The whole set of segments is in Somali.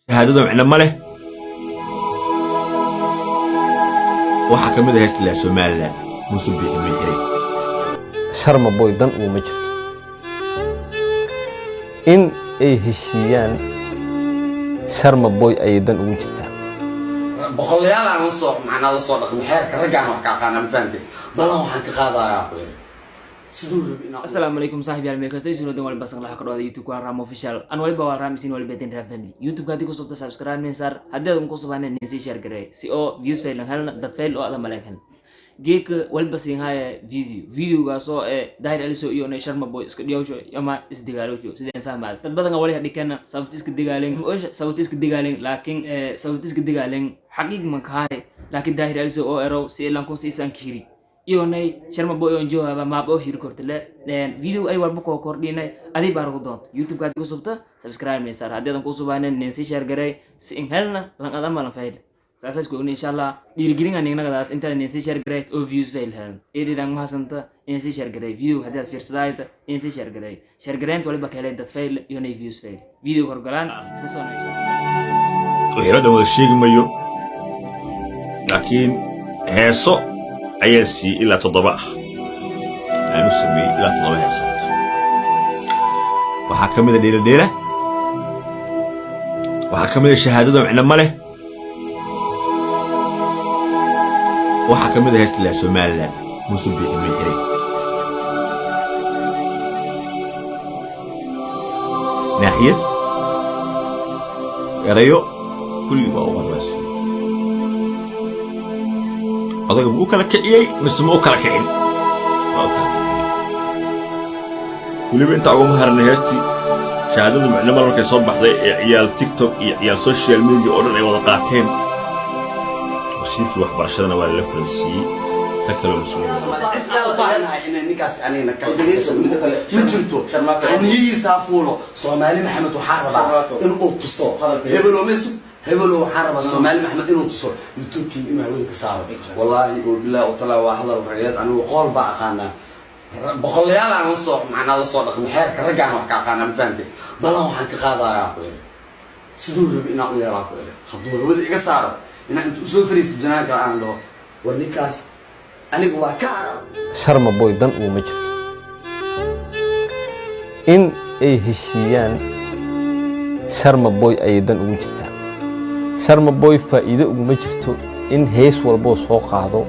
Shahaadada micno ma leh. Waxaa ka mid ah heesta laa Somaliland Muuse Biixi Miixire. Sharma Boy dan uguma jirto in ay heshiiyaan. Sharma Boy ayay dan ugu jirtaa. Boqolayaal aan la soo macnaa la soo dhaqmay, xeerka raggaan wax ka aqaana, ma fahantay? Balan waxaan ka qaadayaa ku yiri siduu rabi inaan. Asalaamu calaykum saaxib yaal, meel kasta isoo dan waliba san laha ka dhawaada YouTube ku Ram Official. An waliba waa Ram isin waliba tin Ram Family. YouTube haddii ku subta, subscribe nin sar, haddii aad ku subaan nin si share garay si oo views fail helna, dad fail oo ada maleen helna. Geeka waliba siin haya video, videogaas oo ee Daahir Aliso iyo nay Sharma Boy iska dhiyawsho ama isdagaalowsho. Sideen fahmaas, dad badan wali hadhikana sababta iska dagaaleen, ma sababta iska dagaaleen, laakiin sababta iska dagaaleen xaqiiq man kahay. Laakiin Daahir Aliso oo erow si ilan kun siisan kiri iyonay Sharma Boy on jawaaba maab oo hiri kortale. Video ay walba koo kordhinay aday baa rugu doonto. YouTube haddii ku subta, subscribe may sar, haddii adan ku subaanen nin si share garay si in helna lan adama lan fayl saasas ku ogni. Insha Allah dhiirigelin ningnagadaas intaad nin si share garay oo views fail helan eedeedan mahasanta in si share garay video. Haddii aad fiirsadaayta in si share garay, share garaynta waliba ka helay dad fail iyonay views fail. Video horgalaan isla soo insha Allah. Wixii oo dhan wada sheegi mayo, laakiin heeso ayaa siiyey ilaa toddoba ah aan u sameeyey, ilaa 7 heesood. Waxaa ka mid a Dheela Dheela, waxaa ka mid a Shahaadada micno ma leh, waxaa ka mid a heesta laa Somaliland Muuse Biixi Miixire. Naaxiyad erayo kulligii waa u qorwaasiiyey. Odaga ma u kala kiciyey mise ma u kala kicin? Waa u kala kiciyey. Weliba intaa uguma haranay heestii Shahaadada Micnamada markay soo baxday ee ciyaal TikTok iyo ciyaal social media oo dhan ay wada qaateen, wasiirkii waxbarashadana waa lala kulansiiyey. Ta kale oo siiyey. Cid aan u baahanahay inay ninkaas anigna kala ma jirto. Haniyihiisa ha fuulo. Soomaali Maxamed waxaa rabaa in uu tuso hebelo mesug hebelo. Waxaa rabaa Soomaali Maxamed inuu tuso YouTube-kii inuu hawada ka saaro. Wallaahi oo bilahi oo talaa waa hadal rageed. Anigu qool baa aqaanaa. Boqolayaal aan la soo macnaa la soo dhaqmay, xeerka raggaan wax ka aqaana, ma fahantay? Balan waxaan ka qaadayaa ku yiri siduu rabi inaan u yeelaa ku yiri hadduu hawada iga saaro, inaan inta usoo fariisto janaanka aan dhaho, war ninkaas aniga waa ka. Sharma Boy dan uguma jirto in ay heshiiyaan. Sharma Boy ayay dan ugu jirtaa. Sharma Boy faa'iido uguma jirto in hees walboo soo qaado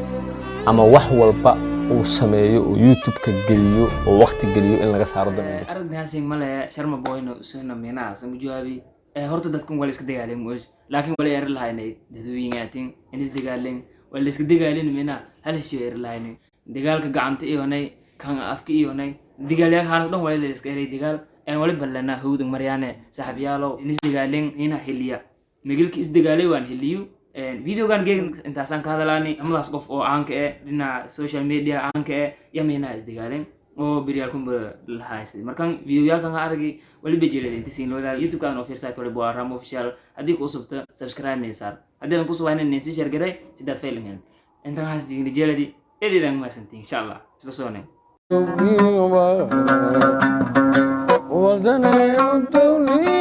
ama wax walba uu sameeyo oo YouTube-ka geliyo oo waqti geliyo in laga saaro. Dan ugu jirto. Aragnaasing male Sharma Boyna usuna mina san jawaabi. Horta dadkan waa la iska dagaaleen moos, laakiin wala eri lahaynay dadweyngaatin in is dagaaleen. Waa la iska dagaalin mina hal heshiyo eri lahaynay. Dagaalka gacanta iyonay kan afka iyonay dagaalyaal haanas dhan wala la iska eray dagaal en wali ballanaa howdan maryaane saaxiibyaalow in is dagaaleen ina heliya migilka is dagaalay waan heliyo. Videogan geeg intaasaan ka hadalaani lamadaas qof oo caanka eh dhinaca social media caanka eh iyo minaha isdagaaleen oo beryaal kunba lahaystay. Markan videoyaalkan ka aragay waliba jireed inta siin loodaa YouTube-kaan oo fiirsayt waliba waa Ram Official. Haddii ku usubta, subscribe maysaar, haddii adan kusubayna nin si share garay sidaad failingan intan haas digni jeeladi eedeedan mahadsantiin. Insha Allah isla soonay. ودنا.